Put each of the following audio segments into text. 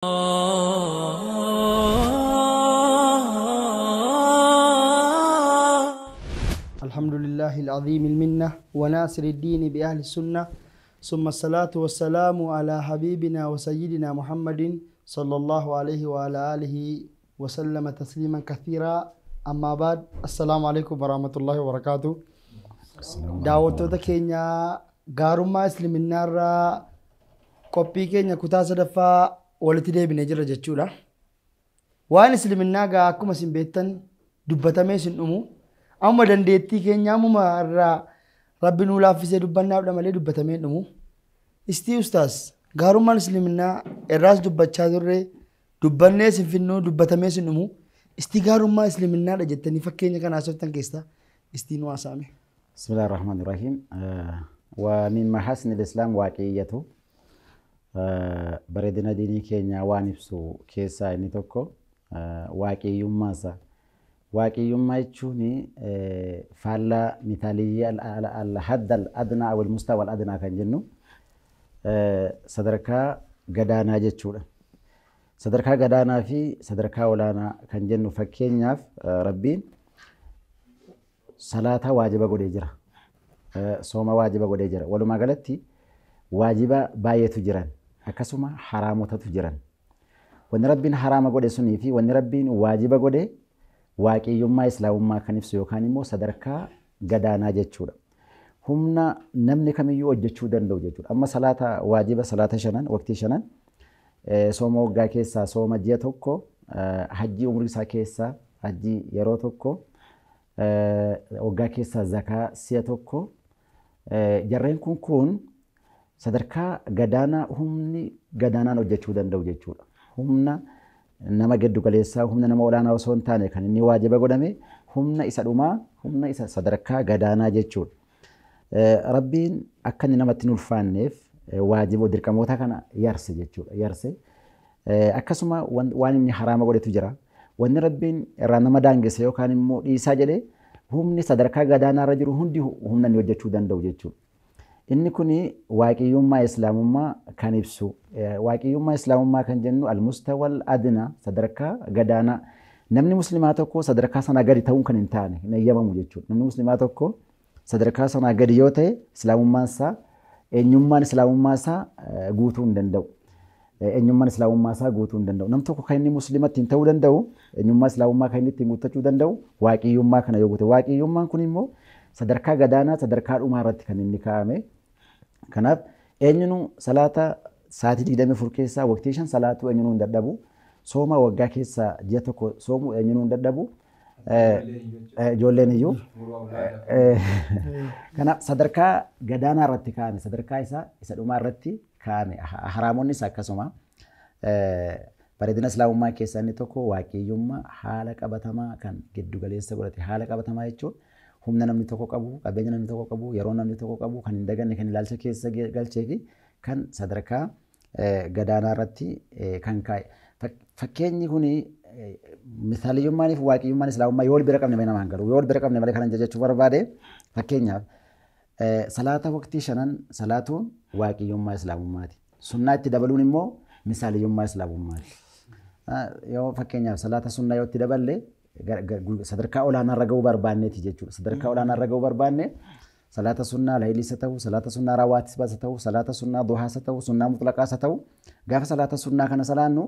الحمد لله العظيم المنة وناصر الدين بأهل السنة، ثم الصلاة والسلام على حبيبنا وسيدنا محمد صلى الله عليه وعلى آله وسلم تسليما كثيرا. أما بعد، السلام عليكم ورحمة الله وبركاته. Daawwattoota keenya, gaarummaa islaminaarraa qophii keenya kutaa sadaffaa walitti deebinee jira jechuudha. Waan islaminaa gaa akkuma isin beektan dubbatamee isin dhumu, amma dandeettii keenya ammuma irraa Rabbi nuu laaffisee dubbannaafdha malee dubbatamee hin dhumu. Istii ustaas, gaarummaan islaminaa irraas dubbachaa turre, dubbannee isin finnuu, dubbatamee isin dhumu. Istii gaarummaa islaminaadha jettanii fakkeenya kana haasoftan keessaa istii nu haasa'ame. بسم الله الرحمن الرحيم. ومن محاسن الإسلام واقعيته. Bareedina diinii keenyaa waan ibsu keessaa inni tokko waaqiyyummaa isaa. Waaqiyyummaa jechuun faallaa mitaaliyyaa al-hadd al-adnaa aw al-mustawa al-adnaa kan jennu sadarkaa gadaanaa jechuudha. Sadarkaa gadaanaa fi sadarkaa olaanaa kan jennu, fakkeenyaaf, Rabbiin salaata waajiba godhee jira. Sooma waajiba godhee jira. Walumaa galatti waajiba baay'eetu jiran. Akkasuma haraamotatu jiran. Wanni Rabbiin haraama godhe sunii fi wanni Rabbiin waajiba godhe waaqiyyummaa islaamummaa kan ibsu yookaan immoo sadarkaa gadaanaa jechuudha. Humna namni kamiyyuu hojjechuu danda'u jechuudha. Amma salaata waajiba, salaata shanan, waqtii shanan, sooma waggaa keessaa sooma ji'a tokko, hajjii umurii isaa keessaa hajjii yeroo tokko, waggaa keessaa zakaa si'a tokko, jarreen kun sadarkaa gadaanaa humni gadaanaan hojjechuu danda'u jechuudha. Humna nama giddu galeessaa, humna nama olaanaa osoo hin taane kan inni waajiba godhame humna isa dhumaa, humna isa sadarkaa gadaanaa jechuudha. Rabbiin akka inni namatti hin ulfaanneef waajiba dirqamoota kana yarse jechuudha. Yarse. Akkasuma waan inni haraama godhetu jira. Wanni Rabbiin irraa nama daangesse yookaan immoo dhiisaa jedhee humni sadarkaa gadaanaa irra jiru hundi humna inni hojjechuu danda'u jechuudha. Inni kuni waaqiyyummaa islaamummaa kan ibsu. Waaqiyyummaa islaamummaa kan jennu al-mustawal adnaa, sadarkaa gadaanaa. Namni musliimaa tokko sadarkaa sanaa gadi ta'uun kan hin taane, hin eeyyamamu jechuudha. Namni musliimaa tokko sadarkaa sanaa gadi yoo ta'e, islaamummaan isaa, eenyummaan islaamummaa isaa guutuu hin danda'u. Eenyummaan islaamummaa isaa guutuu hin danda'u. Namni tokko kan inni musliima ittiin ta'uu danda'u, eenyummaa islaamummaa kan inni ittiin guuttachuu danda'u waaqiyyummaa kana yoo guute. Waaqiyyummaan kun immoo sadarkaa gadaanaa, sadarkaa dhumaa irratti kan inni kaa'ame. Kanaaf eenyunu salaata sa'aatii 24 keessaa waqtii 5 salaatuu eenyunuu hin dadhabu. Sooma waggaa keessaa ji'a tokko soomu eenyunuu hin dadhabu. Ijoolleen iyyuu. Kanaaf sadarkaa gadaanaa irratti kaa'ame, sadarkaa isaa isa dhumaa irratti kaa'ame. Haraamonnis akkasuma. Bareedina islaamummaa keessaa inni tokko waaqiyyummaa haala qabatamaa kan giddu galeessa godhate. Haala qabatamaa jechuun humna namni tokko qabu, qabeenya namni tokko qabu, yeroo namni tokko qabu kan hin daganne, kan ilaalcha keessa galchee fi kan sadarkaa gadaanaa irratti kan kaa'e. Fakkeenyi kuni misaaliyyummaan fi waaqiyyummaan islaamummaa yoo wal bira qabne malee namaan galu. Yoo wal bira qabne malee kanan jechuu barbaade, fakkeenyaaf, salaata waqtii shanan salaatuun waaqiyyummaa islaamummaati. Sunnaa itti dabaluun immoo misaaliyyummaa islaamummaati. Yoo fakkeenyaaf salaata sunnaa yoo itti daballe, sadarkaa olaanaa irra gahuu barbaanneeti jechuudha. Sadarkaa olaanaa irra gahuu barbaanne, salaata sunnaa layliis haa ta'u, salaata sunnaa rawaatibas haa ta'u, salaata sunnaa duhaas haa ta'u, sunnaa mutlaqaas haa ta'u, gaafa salaata sunnaa kana salaannu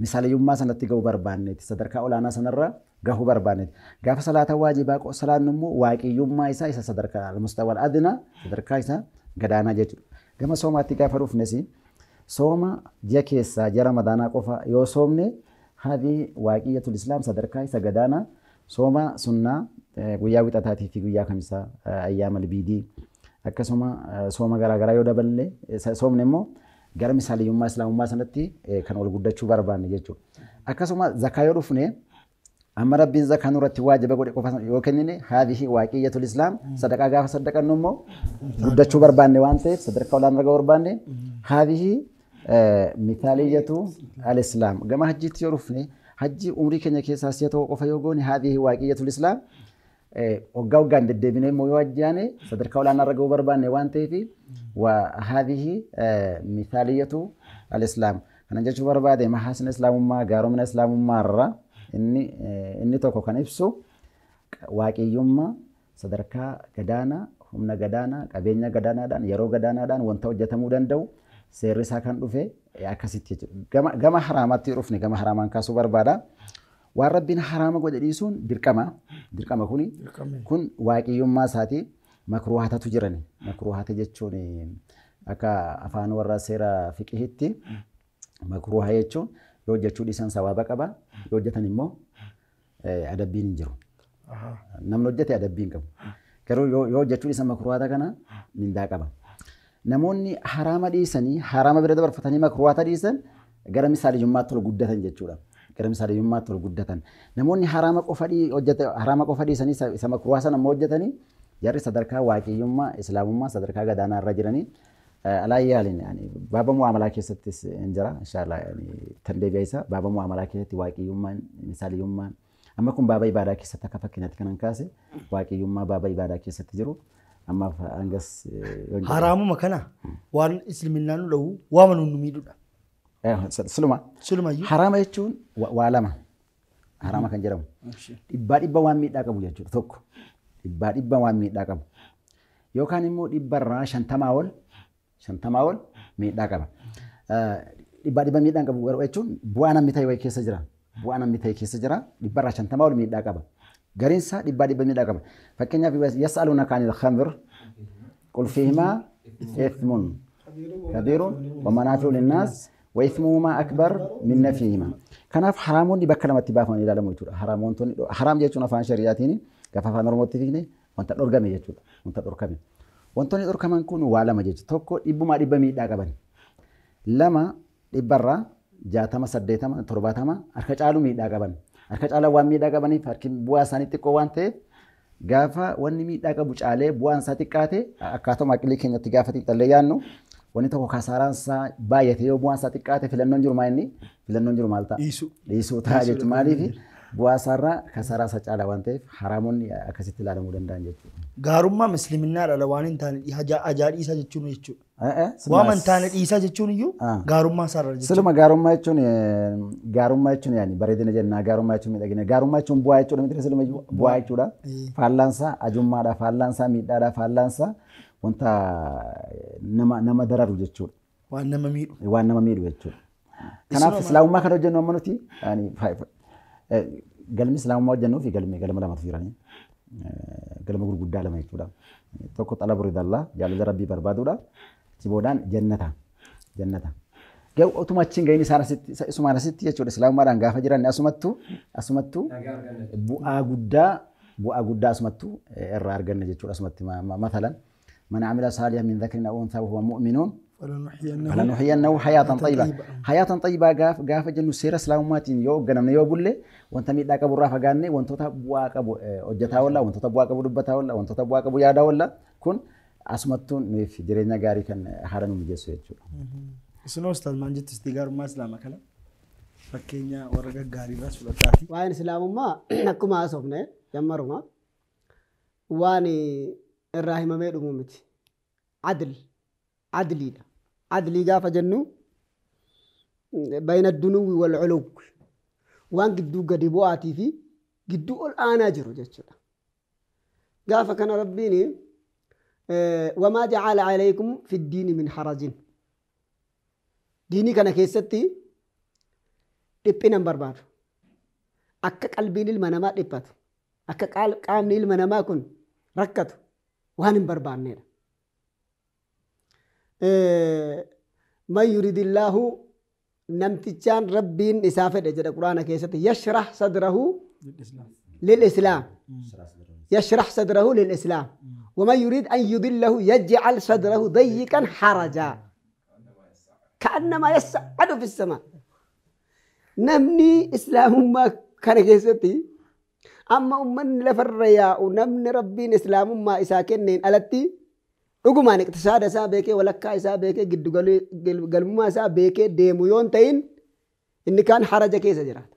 misaaliyyummaa sanatti gahuu barbaanneeti. Sadarkaa olaanaa sanarra gahuu barbaanneeti. Gaafa salaata waajibaa salaannu immoo waaqiyyummaa isaa isa sadarkaa mustawal adnaa, sadarkaa isa gadaanaa jechuudha. Gama soomaatti gaafa dhufnes, sooma ji'a keessaa ji'a Ramadaanaa qofa yoo soomne, haadhi waaqiyyatul islaam sadarkaa isa gadaanaa. Sooma sunnaa guyyaa wixataatii fi guyyaa kamisaa, ayyaama albiidii, akkasuma sooma garaagaraa yoo daballe soomne immoo gara misaaliyyummaa islaamummaa sanatti kan ol guddachuu barbaanne jechuudha. Akkasuma zakaa yoo dhufne, amma Rabbiin zakaa nurratti waajiba godhe qofa yoo kennine, haadhihi waaqiyyatul islaam. Sadaqaa gaafa saddaqannu immoo guddachuu barbaanne waan ta'eef, sadarkaa olaanaa argachuu barbaanne, haadhihi mithaaliyyatu al-islaam. Gama hajjiitti yoo dhufne, hajji umrii keenya keessaa si'a tokko qofa yoo goone, haadhihi waaqiyyatul islaam. Waggaa waggaan deddeebinee immoo yoo hajjaane, sadarkaa olaanaa irra gahuu barbaanne waan ta'eef, haadhihi mithaaliyyatu al-islaam. Kana jechuu barbaade mahaasina islaamummaa gaaromina islaamummaa irraa inni tokko kan ibsu waaqiyyummaa sadarkaa gadaanaa, humna gadaanaa, qabeenya gadaanaadhaan, yeroo gadaanaadhaan wanta hojjetamuu danda'u seerri isaa kan dhufe akkasitti jechuudha. Gama haraamaatti dhufne gama haraamaan kaasuu barbaada. Waan Rabbiin haraama godhe dhiisuun dirqama. Dirqama kuni kun waaqiyyummaa isaati. Makruuhatatu jirani. Makruuhata jechuun akka afaan warra seera fiqihitti makruuha jechuun yoo hojjechuu dhiisan sawaaba qaba. Yoo hojjetan immoo adabbiin hin jiru. Namni hojjete adabbii hin qabu. Garuu yoo hojjechuu dhiisan makruuhata kana mindaa qaba. Namoonni haraama dhiisanii haraama bira dabarfatanii makruuhata dhiisan gara misaaliyyummaatti ol guddatan jechuudha. Gara misaaliyyummaatti ol guddatan. Namoonni haraama qofa dhiisanii isa makruuha sana immoo hojjetanii jarri sadarkaa waaqiyyummaa islaamummaa sadarkaa gadaanaa irra jiranii alaayyaalin baaba mu'amalaa keessattis hin jira inshaallah tan deebi'a isa baaba mu'amalaa keessatti waaqiyyummaan misaaliyyummaan amma kun baaba ibaadaa keessatti akka fakkeenyaatti kanan kaase waaqiyyummaa baaba ibaadaa keessatti jiru amma hangas haraamuma kana waan isliminnaan nu dha'u waama nu miidhudha. Siluma. Silumayyuu. Haraama jechuun waa lama. Haraama kan jedhamu. Dhibbaa dhibba waan miidhaa qabu jechuudha tokko. Dhibbaa dhibba waan miidhaa qabu. Yookaan immoo dhibbarraa 50 ol miidhaa qaba. Dhibbaa dhibba miidhaa qabu jechuun bu'aa namni ta'e wayii keessa jira. Bu'aa namni ta'e keessa jira. Dhibbarraa 50 ol miidhaa qaba. Gariin isaa dhibbaa dhibba miidhaa qaba. Fakkeenyaaf yas'aluunaka anil khamr qul fiihimaa ithmun kabiirun wa manaafi'u linnaas wa ithmuhumaa akbar min nafiihimaa. Kanaaf haraamonni bakka lamatti baafamanii ilaalamu jechuudha. Haraamonni haraam jechuun afaan shari'aatiin gaafa afaan Oromootti fiigne wanta dhorkame jechuudha. Wanta dhorkame. Wantoonni dhorkaman kun waa lama jechuudha. Tokko dhibbumaa dhibba miidhaa qaban. Lama dhibbarraa 60, 80, 70 harka caalu miidhaa qaban. Harka caalaa waan miidhaa qabaniif harki bu'aa isaanii xiqqoo waan ta'eef gaafa wanni miidhaa qabu caalee bu'aan isaa xiqqaate akkaatuma aqlii keenyatti gaafa xiinxallee yaadnu wanni tokko kasaaraan isaa baay'ate yoo bu'aan isaa xiqqaate filannoon jiru maal inni filannoon jiru maal ta'a? Dhiisuu ta'a jechuudha. Maaliif bu'aa isaarraa kasaaraa isaa caalaa waan ta'eef haraamonni akkasitti ilaalamuu danda'an jechuudha. Gaarummaa musliiminaa dhala waan hin taane ajaa dhiisaa jechuun jechuudha. Waan hin taane dhiisaa jechuun iyyuu gaarummaa isaarra jechuudha. Siluma gaarummaa jechuun yaani bareedina jennaa gaarummaa jechuun miidhagina gaarummaa jechuun bu'aa jechuudha miti siluma bu'aa jechuudha. Faallaan isaa ajummaadha faallaan isaa miidhaadha faallaan isaa wanta nama dararu jechuudha. Waan nama miidhu. Waan nama miidhu jechuudha. Kanaaf islaamummaa kan hojjennu amma nuti galmi islaamummaa hojjennuu fi galma lamatu jirani. Galma gurguddaa lama jechuudha. Tokko xalabu ridallaa jaalala rabbii barbaaduudha. Achi boodaan jannata. Jannata. Garuu otuma achi hin gahin isaan asitti isumaan asitti jechuudha islaamummaadhaan gaafa jiran asumattu bu'aa guddaa asumattu irraa arganna jechuudha asumatti matalan man amila saalihan min dhakarin aw unthaa wa huwa mu'minuun falanuhyiyannahu hayaatan tayyibaa. Hayaatan tayyibaa gaafa jennu seera islaamummaatiin yoo hoogganamne yoo bulle wanta miidhaa qabu irraa fagaanne wantoota bu'aa qabu hojjetaa oolla wantoota bu'aa qabu dubbataa oolla wantoota bu'aa qabu yaadaa oolla kun asumattuun nuuf jireenya gaarii kan haala nu mijeessu jechuudha. Isin ustaaz maal jettu isti gaarummaa islaamaa kana fakkeenya warra gaggaarii irraas fudhataati. Waa'een islaamummaa akkuma haasofne jammaruma waan irraa himamee dhumu miti. Adliidha. Adlii gaafa jennu bayna dunuwwi wal culuw waan gidduu gadi bu'aatii fi gidduu ol aanaa jiru jechuudha. Gaafa kana Rabbiin wamaa jacala alaykum fi ddiini min harajin. Diinii kana keessatti dhiphina hin barbaadu. Akka qalbiin ilma namaa dhiphatu, akka qaamni ilma namaa kun rakkatu waan hin barbaannedha. Man yuridillaahu namtichaan Rabbiin isaa fedhe jedha Quraana keessatti yashrah sadrahu lil-islaam. Yashrah sadrahu lil-islaam. ومن يريد أن يضله يجعل صدره ضيقا حرجا كأنما يصعد في السماء. نمني إسلام ما كان كيستي أما أمن لفريا ونمني ربين إسلام ما إساكنين ألتي dhugumaan iqtisaada isaa beekee walakkaa isaa beekee giddu galummaa isaa beekee deemu yoon ta'in inni kaan haraja keessa jiraata.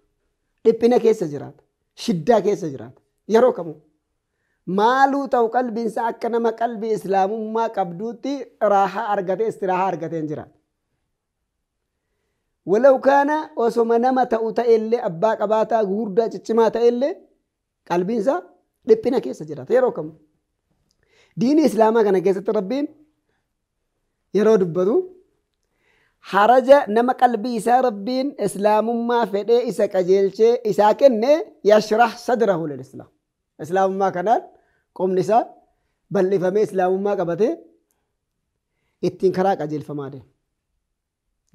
Dhiphina keessa jiraata. Shiddaa keessa jiraata. Yeroo kamuu maaluu ta'u qalbiin isaa akka nama qalbii islaamummaa qabduutti raahaa argatee istiraahaa argatee hin jiraatu. Walaw kaana osoma nama ta'u ta'ellee abbaa qabaataa gurguddaa ciccimaa ta'ellee qalbiin isaa dhiphina keessa jiraata yeroo kamuu. Diinii Islaamaa kana keessatti Rabbiin yeroo dubbatu haraja nama qalbii isaa Rabbiin Islaamummaa fedhee isa qajeelchee isaa kenne yashrah sadrahu lil Islaam. Islaamummaa kanaan qomni isaa bal'ifamee Islaamummaa qabatee ittiin karaa qajeelfamaa deema.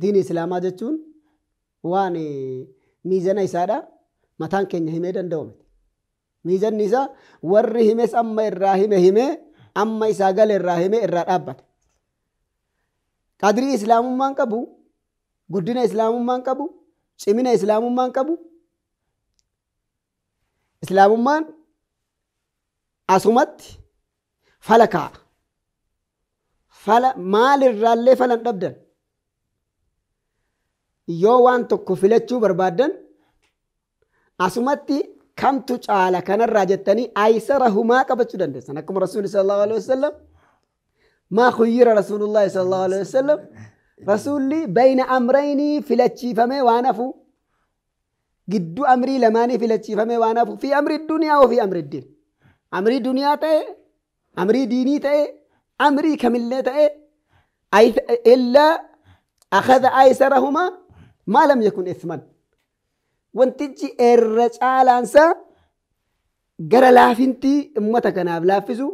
Diinii Islaamaa jechuun waan miizana isaadha mataan keenya himee danda'u miti. Miizanni isaa warri himes amma irraa hime himee amma isaa gale irraa hime irraa dhaabbate. Qadrii Islaamummaan qabu, guddina Islaamummaan qabu, cimina Islaamummaan qabu. Islaamummaan asumatti fala kaa'a. Fala maalirraallee falan dhabdan. Yoo waan tokko filachuu barbaaddan asumatti kamtu caala kanarraa jettanii aysarahumaa qabachuu dandeessan. Akkuma Rasuulli sallallahu alaihi wasallam maa khuyyira Rasuulullahi sallallahu alaihi wasallam Rasuulli bayna amrayni filachiifamee waan hafu gidduu amrii lamaanii filachiifamee waan hafu fi amri duniyaa wa fi amri diin. Amrii duniyaa ta'e, amrii diinii ta'e, amrii kamillee ta'e illaa akhadha aysarahumaa maa lam yakun ithman. Wantichi irra caalaansaa gara laafintii ummata kanaaf laaffisu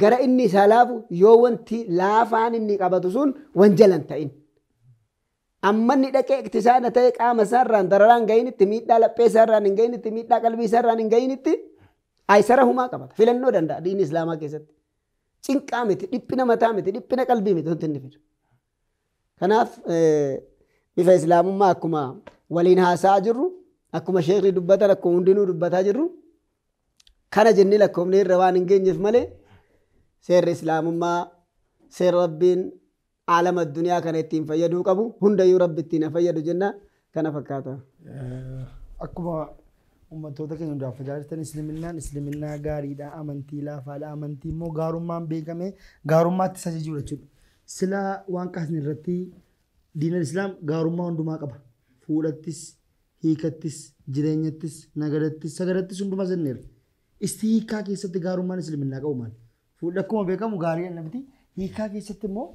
gara inni isaa laafu yoo wanti laafaan inni qabatu sun wanjalan ta'in. Amma inni dhaqee iktisaada ta'e qaama isaarraan dararaan gahinitti miidhaa laphee isaarraan hin gahinitti miidhaa qalbii isaarraan hin gahinitti aysarahumaa qabata. Filannoo danda'a diinii Islaamaa keessatti. Cinqaa miti, dhiphina mataa miti, dhiphina qalbii miti wanti inni fidu. Kanaaf bifa Islaamummaa akkuma waliin haasa'aa jirru, akkuma sheekni dubbatan, akkuma hundinuu dubbataa jirru, kana jennee lakkoofne irra waan hin geenyeef malee seerri Islaamummaa seera Rabbiin aalama addunyaa kana ittiin fayyaduu qabu hundayyuu Rabbi ittiin fayyadu jenna kana fakkaata. Akkuma uummattoota keenya hundaaf tajaajiltan Isliminnaan Isliminnaa gaariidha, amantii laafaadha, amantii immoo gaarummaan beekame gaarummaatti isa ajajuudha jechuudha. Sila waan kaasne irratti diinal Islaam gaarummaa hundumaa qaba. Fuudhattis, hiikattis, jireenyattis, nagadattis, sagadattis hundumaa jenneera. Isti hiikaa keessatti gaarummaan Isliminnaa qabu maali? Fuudhi akkuma beekamu gaarii namti hiikaa keessatti immoo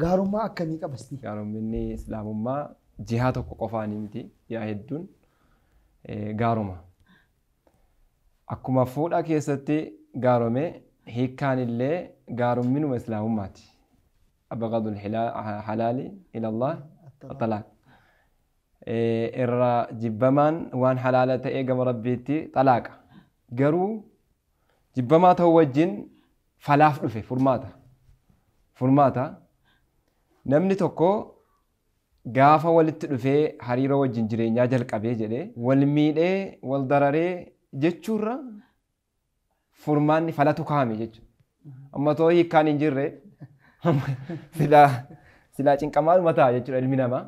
gaarummaa akkamii qaba isti? Gaarumminni Islaamummaa jihaa tokko qofaanii miti yaa hedduun gaaruma. Akkuma fuudha keessatti gaarome hiikkaan illee gaarumminuma Islaamummaati. Abghadul halaali ilallah talaaq. Irra jibbamaan waan halaala ta'ee gama Rabbiitti talaaqa. Garuu jibbamaa ta'uu wajjin falaaf dhufe furmaata. Furmaata namni tokko gaafa walitti dhufee hariiroo wajjin jireenyaa jalqabee jedhee wal miidhee wal dararee jechuurra furmaanni falatu kaa'ame jechuudha. Amma too hiikkaan hin jirre silaa cinqamaadhuma ta'a jechuudha ilmi namaa.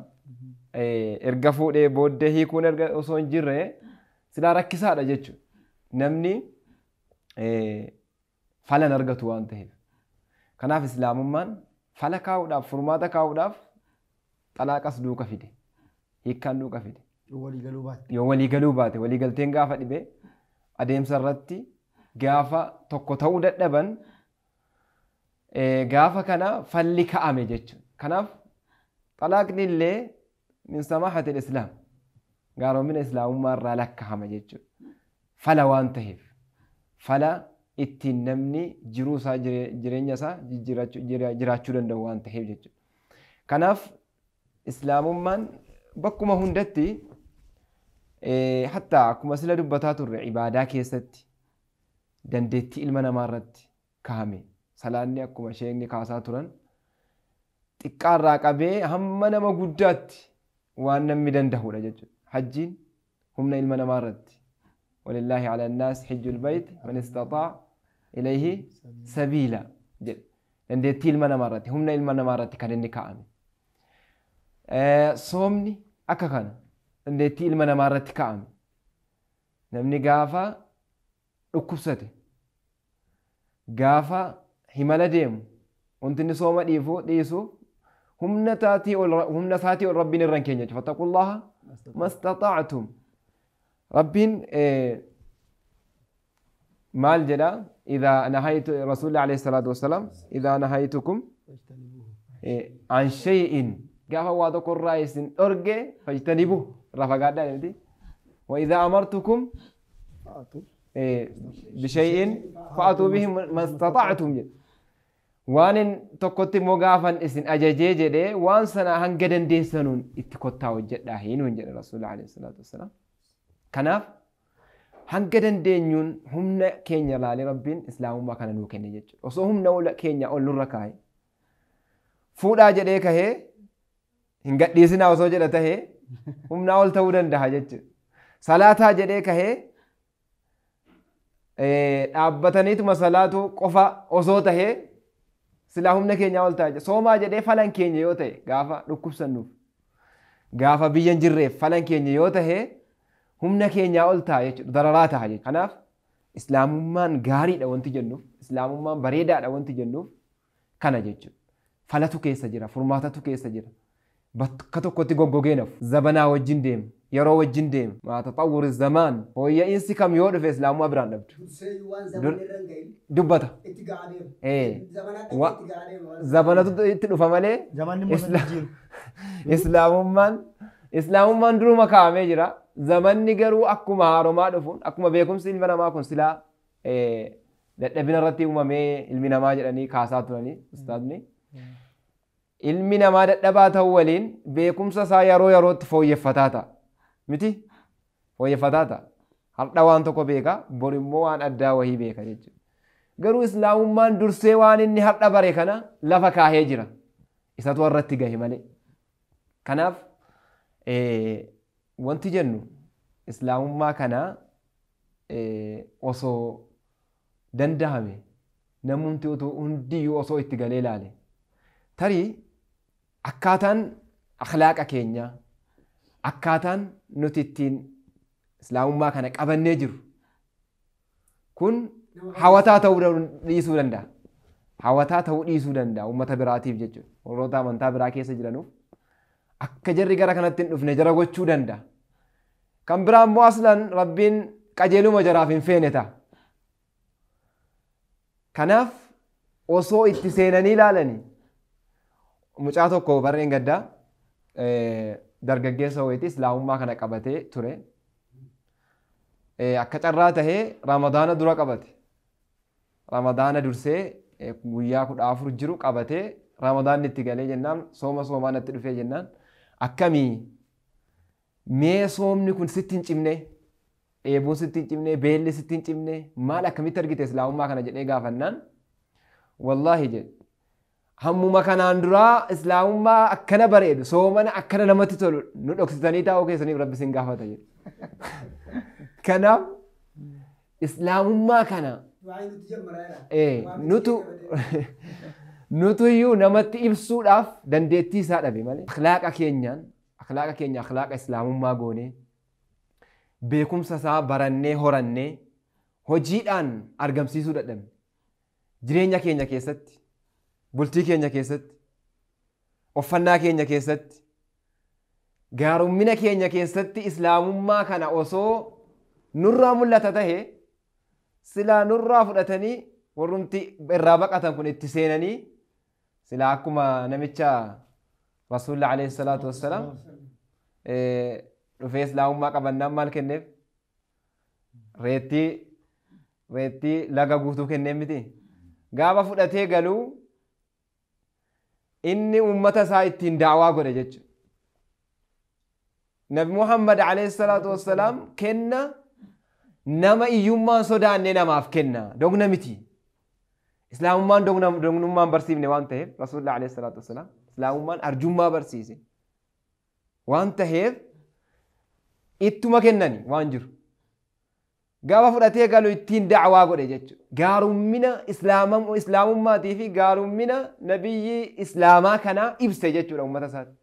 Erga fuudhee booddee hiikuun erga osoo hin jirre silaa rakkisaadha jechuudha. Namni falan argatu waan ta'eef. Kanaaf Islaamummaan fala kaa'uudhaaf furmaata kaa'uudhaaf xalaaqas duuka fide. Hiikkaan duuka fide. Yoo walii galuu baate walii galteen gaafa dhibe adeemsa irratti gaafa tokko ta'uu dadhaban gaafa kana falli ka'ame jechuudha. Kanaaf xalaaqni illee min samaahatil Islaam gaaromina Islaamummaa irraa lakkaa'ama jechuudha. Fala waan ta'eef fala ittiin namni jiruu isaa jireenya isaa jiraachuu danda'u waan ta'eef jechuudha. Kanaaf Islaamummaan bakkuma hundatti hatta akkuma sila dubbataa turre ibaadaa keessatti dandeettii ilma namaa irratti kaa'ame. Salaanni akkuma sheekni kaasaa turan xiqqaarraa qabee hamma nama guddaatti waan namni danda'udha jechuudha. Hajjiin humna ilma namaa irratti. Walillaahi ala annaas hijjul bayt man istataa ilayhi sabiila jedhe. Dandeettii ilma namaa irratti humna ilma namaa irratti kan inni kaa'ame. Soomni akka kana dandeettii ilma namaa irratti kaa'ame. Namni gaafa dhukkubsate gaafa himala deemu wanti inni sooma dhiisuuf Humna isaatii ol Rabbiin irra hin keenye jechuudha. Fattaqullaha mastaxa'atum. Rabbiin maal jedha? Idhaa nahaytu Rasuulli alayhi salaatu wassalaam idhaa nahaytukum an shay'in gaafa waa tokko irraa isin dhorge fajtanibuhu irraa fagaadhaa jedhamti. Wa idhaa amartukum bishay'in fa'atuu bihi mastaxa'atum jedha. Waan tokkotti immoo gaafan isin ajajee jedhee waan sana hanga dandeessanuun itti kottaa hojjedhaa hiinuun jedhe Rasuulli alayhi salaatu wassalaam. Kanaaf hanga dandeenyuun humna keenya laalee Rabbiin islaamummaa kana nuu kenne jechuudha. Osoo humna keenya ol nurra kaa'e fuudhaa jedhee kahee hin gadhiisinaa osoo jedha tahee humnaa ol ta'uu danda'a jechuudha. Salaataa jedhee kahee dhaabbataniituma salaatuu qofa osoo tahee silaa humna keenyaa ol ta'a jechuudha. Soomaa jedhee falan keenya yoo ta'e gaafa dhukkubsannuuf gaafa biyya hin jirreef falan keenya yoo ta'e humna keenyaa ol ta'a jechuudha. Dararaa ta'a jechuudha. Kanaaf islaamummaan gaariidha wanti jennuuf, islaamummaan bareedaadha wanti jennuuf kana jechuudha. Falatu keessa jira, furmaatatu keessa jira. Bakka tokkotti goggogee nafu. Zabanaa wajjin deema, yeroo wajjin deema. Maa taxawwuri zamaan fooyya'insi kam yoo dhufe islaamummaa biraan dhabdu. Dubbata. Zabanatu itti dhufa malee islaamummaan duruma kaa'amee jira. Zamanni garuu akkuma haaromaa dhufuun akkuma beekumsi ilma namaa kun silaa dadhabina irratti uumamee ilmi namaa jedhanii kaasaa turanii ustaadni. Ilmi namaa dadhabaa ta'uu waliin beekumsa isaa yeroo yerootti fooyyeffataa ta'a. Miti? Fooyyeffataa ta'a. Har'a waan tokko beeka, bor immoo waan addaa wayii beeka jechuudha. Garuu islaamummaan dursee waan inni har'a bare kana lafa kaahee jira. Isatu irratti gahe malee. Kanaaf wanti jennu islaamummaa kana osoo dandahame namumti hundiyyuu osoo itti galee ilaale. Tarii akkaataan akhlaaqa keenyaa akkaataan nuti ittiin islaamummaa kana qabannee jiru kun hawataa ta'uu dhiisuu danda'a. Hawataa ta'uu dhiisuu danda'a uummata biraatiif jechuudha. Warroota amantaa biraa keessa jiranuuf akka jarri gara kanatti hin dhufne jara gochuu danda'a. Kan biraa immoo aslan Rabbiin qajeeluma jaraaf hin feene ta'a. Kanaaf osoo itti seenanii ilaalanii mucaa tokko barreen gaddaa dargaggeessa wayiiti islaamummaa kana qabatee ture. Akka carraa tahee Ramadaana dura qabate. Ramadaana dursee guyyaa 14 jiru qabatee Ramadaanni itti galee jennaan sooma soomaan itti dhufee jennaan akkamii mee soomni kun sitti hin cimne dheebuun sitti hin cimne beelli sitti hin cimne maal akkamitti argite islaamummaa kana jedhee gaafannaan wallaahi jedhe. Hammuma kanaan duraa islaamummaa akkana bareedu soomana akkana namatti tolu nu dhoksitanii taa'uu keessaniif Rabbi isin gaafata jedhe. Kanaaf islaamummaa kana nutu iyyuu namatti ibsuudhaaf dandeettii isaa dhabe malee. Akhlaaqa keenyaan akhlaaqa keenya akhlaaqa islaamummaa goonee beekumsa isaa barannee horannee hojiidhaan argamsiisuu dadhabne. Jireenya keenya keessatti, bultii keenya keessatti, uffannaa keenya keessatti, gaarummina keenya keessatti islaamummaa kana osoo nurraa mul'ata tahe silaa nurraa fudhatanii warrumti irraa baqatan kun itti seenanii silaa akkuma namicha Rasuulli alayhi salaatu wassalaam dhufee islaamummaa qabannaan maal kenneef? Reettii laga guutuu kenneef miti. Gaafa fudhatee galuu inni uummata isaa ittiin daawaa godhe jechuudha. Nabi Muhammad alayhi salaatu wassalaam kenna nama iyyummaan sodaanne namaaf kenna dogna miti. Islaamummaan dognummaan barsiifne waan ta'eef Rasuulli alayhi salaatu wassalaam islaamummaan arjummaa barsiise waan ta'eef ittuma kennani waan jiru. Gaafa fudhatee galu ittiin da'waa godhe jechuudha. Gaarummina islaamummaatii fi gaarummina nabiyyi islaamaa kanaa ibse jechuudha uummata isaatti.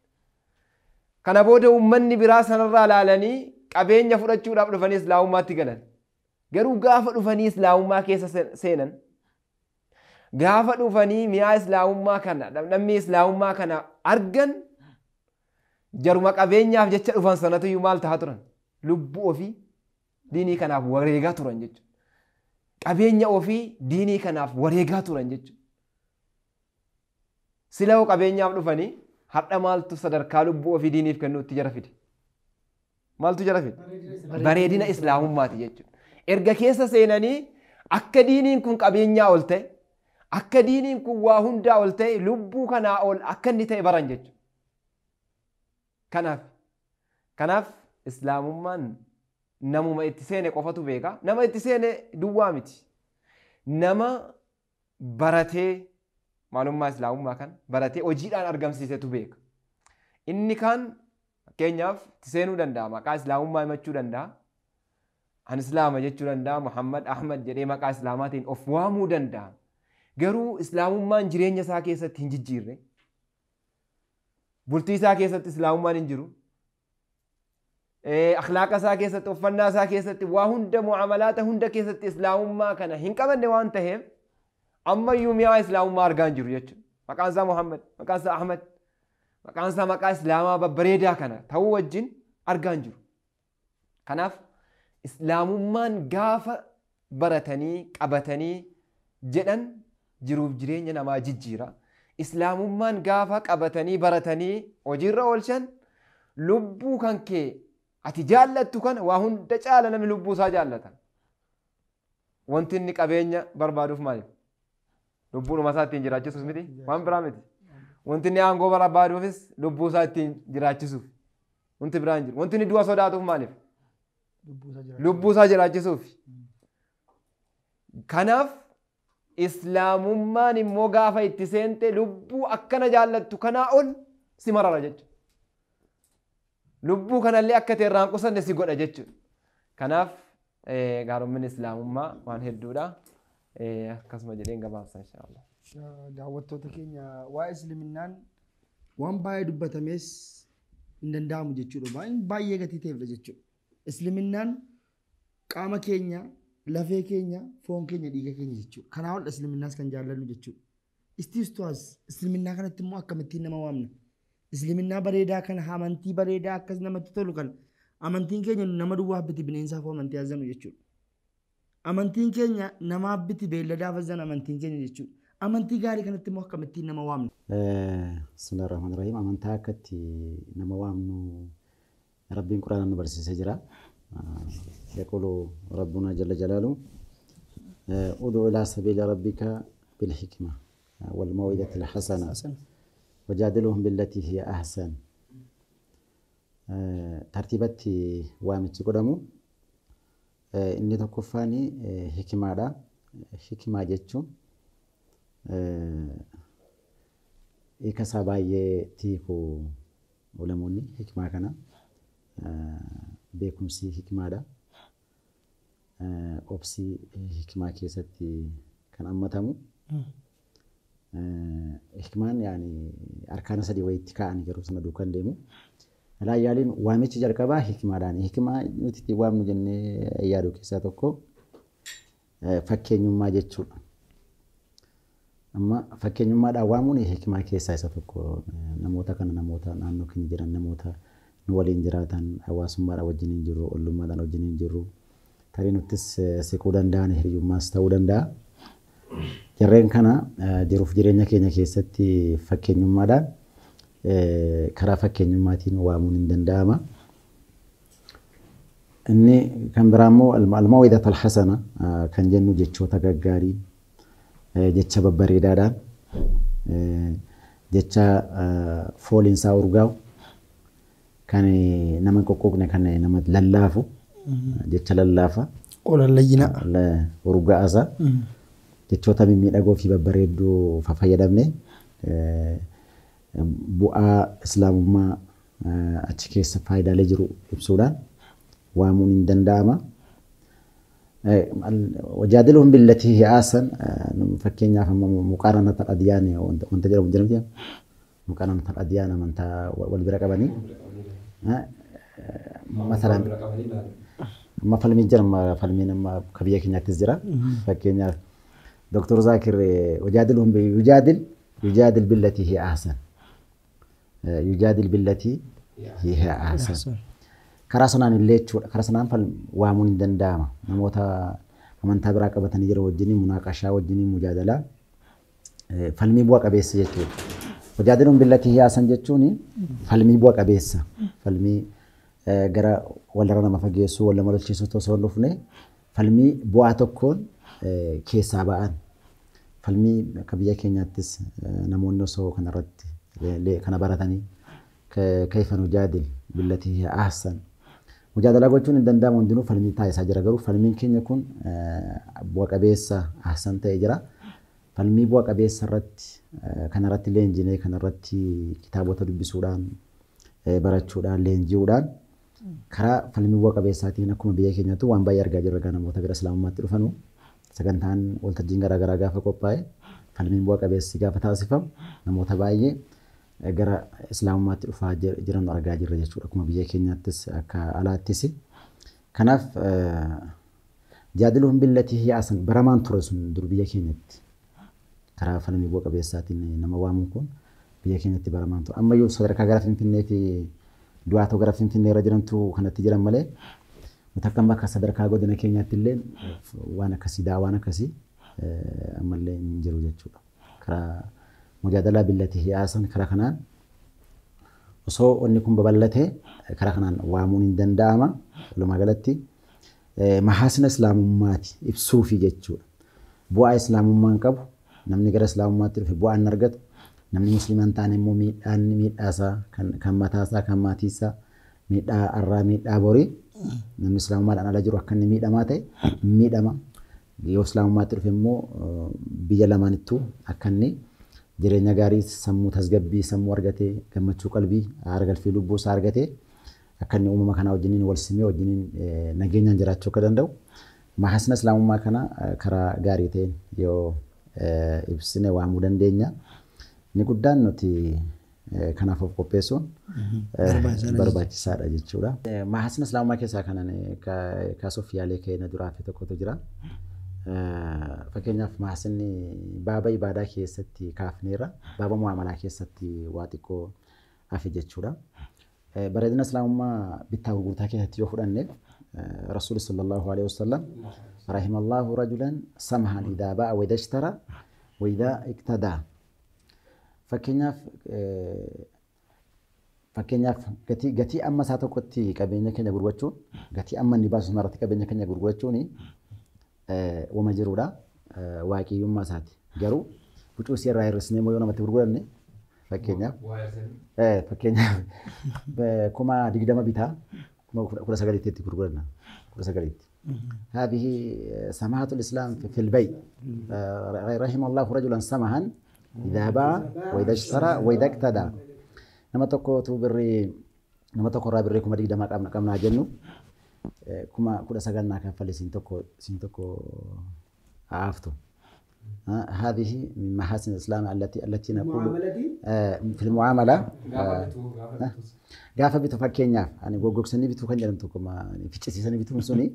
Kana booda uummanni biraa sanarraa laalanii qabeenya fudhachuudhaaf dhufanii islaamummaatti galan. Garuu gaafa dhufanii islaamummaa keessa seenan, gaafa dhufanii mi'aa islaamummaa kana, dhamdhamni islaamummaa kana argan jaruma qabeenyaaf jecha dhufan sanatu maal tahaa turan? Lubbuu ofii diinii kanaaf wareegaa turan jechuudha. Qabeenya ofii diinii kanaaf wareegaa turan jechuudha. Sila hoo qabeenyaaf dhufanii har'a maaltu sadarkaa lubbuu ofii diiniif kennuutti jara fide? Maaltu jara fide? Bareedina islaamummaati jechuudha. Erga keessa seenanii akka diiniin kun qabeenyaa ol ta'e, akka diiniin kun waa hundaa ol ta'e, lubbuu kanaa ol akka inni ta'e baran jechuudha. Kanaaf islaamummaan namuma itti seene qofatu beeka. Nama itti seene duwwaa miti. Nama baratee maalummaa islaamummaa kana baratee hojiidhaan argamsiisetu beeka. Inni kaan fakkeenyaaf itti seenuu danda'a, maqaa islaamummaa himachuu danda'a. An islaama jechuu danda'a, Muhammad Ahmad jedhee maqaa islaamaatiin of waamuu danda'a. Garuu islaamummaan jireenya isaa keessatti hin jijjiirre. Bultii isaa keessatti islaamummaan hin jiru. Akhlaaqa isaa keessatti, uffannaa isaa keessatti, waa hunda muamalaata hunda keessatti islaamummaa kana hin qabanne waan ta'eef ammayyuu mi'aa islaamummaa argaa hin jiru jechuudha. Maqaan isaa Muhammad, maqaan isaa Ahmad, maqaan isaa maqaa islaamaa babbareedaa kana ta'uu wajjin argaa hin jiru. Kanaaf islaamummaan gaafa baratanii qabatanii jedhan jiruuf jireenya namaa jijjiira. Islaamummaan gaafa qabatanii baratanii hojiirra oolchan lubbuu kan kee ati jaallattu kana waa hunda caala namni lubbuu isaa jaallata. Wanti inni qabeenya barbaaduuf maaliif? Lubbuudhuma isaa ittiin jiraachisuuf miti? Waan biraa miti. Wanti inni aangoo barbaaduufis lubbuu isaa ittiin jiraachisuuf. Wanti biraa hin jiru. Wanti inni du'a sodaatuuf maaliif? Lubbuu isaa jiraachisuuf. Kanaaf islaamummaan immoo gaafa itti seente lubbuu akkana jaallattu kanaa ol si marara jechuudha. Lubbuu kanallee akka ta'e irraan qusanne si godha jechuudha. Kanaaf gaarommin islaamummaa waan hedduudha. Akkasuma jedheen gabaabsa inshaallah. Daawwattoota keenya waa'ee isliminnaan waan baay'ee dubbatames hin danda'amu jechuudha. Baay'ee gatii ta'eefidha jechuudha. Isliminnaan qaama keenya, lafee keenya, foon keenya, dhiiga keenya jechuudha. Kanaa ol islaminnaas kan jaallannu jechuudha. Istiistuwaas isliminnaa kanatti immoo akkamittiin nama waamna? Isliminnaa bareedaa kana, amantii bareedaa akkas namatti tolu kana, amantiin keenya nama duwwaaf biti bineensaaf amantii azanu jechuudha. Amantiin keenya namaaf biti beelladaaf azanu amantiin keenya jechuudha. Amantii gaarii kanatti immoo akkamittiin nama waamna? Bismillahirrahmanirrahiim. Amantaa akkatti nama waamnu Rabbiin Quraana nu barsiisee jira. يقول ربنا جل جلاله ادع إلى سبيل ربك بالحكمة والموعظة الحسنة وجادلهم بالتي هي أحسن. ترتيبات وامتي قدامو إني تكفاني حكمة دا حكمة جتشو إكساباية تيكو علموني حكمة كنا beekumsi hikmaadha. Obsi hikmaa keessatti kan hammatamu. Hikmaan yaani arkaana sadii wayitti kaa'anii garuu sana duukaan deemu. Alaa yaaliin waamichi jalqabaa hikmaadhaan. Hikmaa nuti itti waamnu jennee yaadu keessaa tokko fakkeenyummaa jechuudha. Amma fakkeenyummaadhaan waamuun hikmaa keessaa isa tokko. Namoota kana namoota naannoo keenya jiran namoota nu waliin jiraatan hawaasummaadhaan wajjin hin jirru, ollummaadhaan wajjin hin jirru. Tarii nuttis siquu danda'an hiriyummaas ta'uu danda'a. Jarreen kana jiruuf jireenya keenya keessatti fakkeenyummaadhaan karaa fakkeenyummaatiin waamuun hin danda'ama. Inni kan biraa immoo al-maw'izatul hasana kan jennu jechoota gaggaarii, jecha babbareedaadhaan, jecha fooliinsaa urgaa'u kan nama hin qoqqoqne kan nama lallaafu jecha lallaafa. Qola layyina. Urgaa'asa. Jechoota mimmiidhagoo fi babbareedduu fayyadamne bu'aa islaamummaa achi keessa faayidaalee jiru ibsuudhaan waamuun hin danda'ama. Wajaadiluhum billatii hiya ahsan fakkeenyaaf amma muqaaranata adyaan wanta jedhamu jira miti muqaaranata adyaan amantaa wal bira qabanii masalan amma falmiin jira falmiin amma akka biyya keenyaattis jira fakkeenyaaf Dr. Zakir wajaadiluhum yujaadil yujaadil billatii hiya ahsan Yujaadil billatii hiya ahsan. Karaa sanaan illee jechuudha. Karaa sanaan waamuun hin danda'ama. Namoota amantaa biraa qabatanii jiran wajjin munaaqashaa wajjin mujaadalaa falmii bu'a qabeessa jechuudha. Mujaadiluun billatii hiya ahsan jechuun falmii bu'a qabeessa. Falmii gara walirra nama fageessuu wal nama lolchiisuu osoo hin dhufne falmii bu'aa tokkoon keessaa ba'an. Falmii akka biyya keenyaattis namoonni osoo kanarratti kana baratanii kayfa nujaadil billatii hiya ahsan. Mujaadalaa gochuun hin danda'amu hundinuu falmii taasisaa jira garuu falmiin keenya kun bu'a qabeessa ahsan ta'e jira. Falmii bu'a qabeessa irratti kanarratti leenjinee kanarratti kitaabota dubbisuudhaan barachuudhaan leenji'uudhaan karaa falmii bu'a qabeessaatiin akkuma biyya keenyaatti waan baay'ee argaa jirra namoota gara islaamummaatti dhufanu sagantaan waltajjiin garaagaraa gaafa qophaa'e falmiin bu'a qabeessi gaafa taasifamu namoota baay'ee gara islaamummaatti dhufaa jiran argaa jirra jechuudha akkuma biyya keenyaattis akka alaattis. Kanaaf jaadiluun billatii hiya ahsan baramaan ture sun dur biyya keenyatti karaa falmii bu'a qabeessaatiin nama waamuun kun biyya keenyatti baramaan ture. Ammayyuu sadarkaa gara Finfinnee fi du'aatoo gara Finfinnee irra jirantu kanatti jiran malee nuti akka bakka sadarkaa godina keenyaatti illee waan akkasii daawaan akkasii ammallee hin jiru jechuudha. Karaa mujaadalaa billatii hiya ahsan karaa kanaan osoo wanni kun babal'atee karaa kanaan waamuun hin danda'ama. Walumaa galatti mahaasina islaamummaati ibsuufi jechuudha. Bu'aa islaamummaan qabu namni gara islaamummaatti dhufe bu'aa inni argatu namni musliima hin taane immoo miidhaan miidhaasaa kan mataasaa kan maatiisaa miidhaa arraa miidhaa borii namni islaamummaadhaan ala jiru akka inni miidhamaa ta'e miidhama. Yoo islaamummaatti dhufe immoo biyya lamaanittuu akka inni jireenya gaarii sammuu tasgabbii sammuu argatee gammachuu qalbii aara galfii lubbuu isaa argatee akka inni uumama kanaa wajjiniin wal simee wajjiniin nageenyaan jiraachuu akka danda'u mahaasina islaamummaa kana karaa gaarii ta'een yoo ibsine waamuu dandeenya. Inni guddaan nuti kanaaf of qopheessuun barbaachisaadha jechuudha. Mahaasina islaamummaa keessaa kanan kaasuuf yaalee keenya duraa fi tokkotu jira. Fakkeenyaaf mahaasinni baaba ibaadaa keessatti kaafneerra baaba mu'amalaa keessatti waa xiqqoo hafe jechuudha. Bareedina islaamummaa bittaa gurgurtaa keessatti yoo fudhanne Rasuulli sallallahu alaihi wasallam rahimallahu rajulan samhan idaa ba'a wa idaa ishtara wa idaa iqtadaa. Fakkeenyaaf gatii amma isaa tokkotti qabeenya keenya gurgurachuun gatii amma inni baasu sanarratti qabeenya keenya gurgurachuun wama jiruudha waaqiyyummaa isaati. Garuu huccuu isii irraa hir'isnee yoo namatti gurguranne fakkeenyaaf 20,000 bitaa 19,000 itti gurguranna 19,000. هذه سماحة الإسلام في البيع رحم الله رجلا سمحا إذا باع وإذا اشترى وإذا اقتدى. nama tokkotu birrii nama tokko irraa birrii 20,000 qabnaa jennu 19,000 naa kaffale siin tokko haaftu. هذه من محاسن الإسلام التي نقول في المعاملة gaafa bitu fakkeenyaaf ani goggogsanii bituu kan jedhamtu tokko ficcisiisanii bituun suni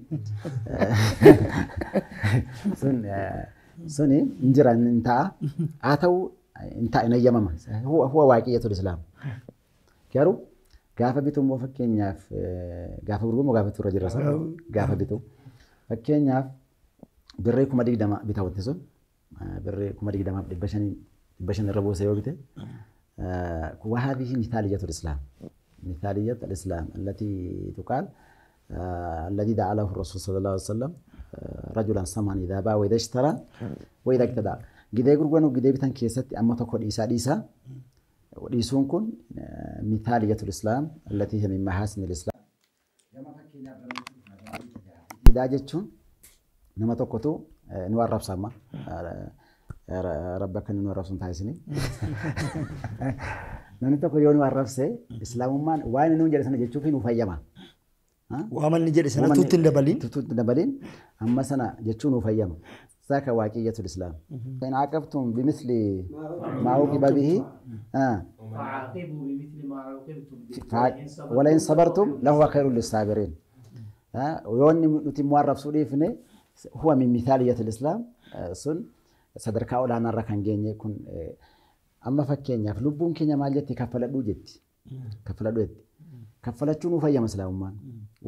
suni hin jira hin ta'a haa ta'u hin ta'a hin eeyyamama huwa waaqiyyatul islaam garuu gaafa bitu immoo fakkeenyaaf gaafa gurguramu gaafa bitu irra jira gaafa bitu fakkeenyaaf birrii 20,000 bita wanti sun birrii 20,500 irra buuse yoo bite وهذه مثالية الإسلام مثالية الإسلام التي تقال الذي دعا له الرسول صلى الله عليه وسلم رجلا سمحا إذا باع وإذا اشترى وإذا اقتدى. Gidee gurguranu gidee bitan keessatti amma tokko dhiisaa dhiisaa dhiisuun kun mithaaliyatul islaam allatii hiya min mahaasinil islaam. Idaa jechuun nama tokkotu nu arrabsa amma rabba akka nu arrabsu hin taasisini. Namni tokko yoo nu arrabse islaamummaan waan inni nuun jedhe sana jechuuf nu fayyama. Waan inni jedhe sana tuutti hin dabaliin. Tuutti hin dabaliin amma sana jechuun nu fayyama. ذاك واقعية الإسلام. فإن عاقبتم بمثل ما عوقب به فعاقبوا بمثل ما عوقبتم به ولئن صبرتم لهو خير للصابرين. ويوني نتي موارب سوريفني هو من مثالية الإسلام سن صدرك أولا نرى كان جيني يكون Amma fakkeenyaaf lubbuun keenya maal jetti kaffaladhuu jetti. Kaffaladhuu jetti. Kaffalachuu nuu fayyama islaamummaan.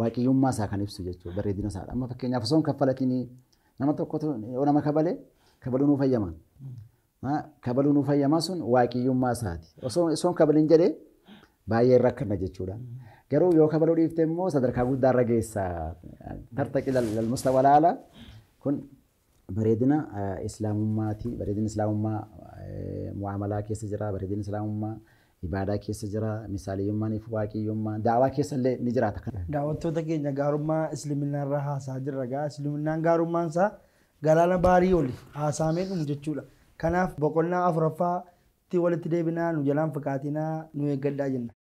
Waaqiyyummaa isaa kan ibsu jechuudha bareedina isaadha. Amma fakkeenyaaf osoo hin kaffalatiin nama tokkotu yoo nama kabale kabaluu nuu fayyama. Kabaluu nuu fayyama sun waaqiyyummaa isaati. Osoo hin kabalin jedhee baay'ee rakkanna jechuudha. Garuu yoo kabaluu dhiifte immoo sadarkaa guddaa irra geessa. Tartaqi lalmusta walaala kun bareedina islaamummaati. Bareedina islaamummaa mu'amalaa keessa jira. Bareedina islaamummaa ibaadaa keessa jira. Misaaliyyummaan fi waaqiyyummaan daawaa keessa illee ni jiraata. Daawwattoota keenya gaarummaa islaminaa irraa haasaa jirra gaa. Islaminaan gaarummaan isaa galaana baarii oli haasaamee dhumu jechuudha. Kanaaf boqonnaa afuraffaatti walitti deebinaa nu jalaan fakaatinaa nu eeggadhaa jenna.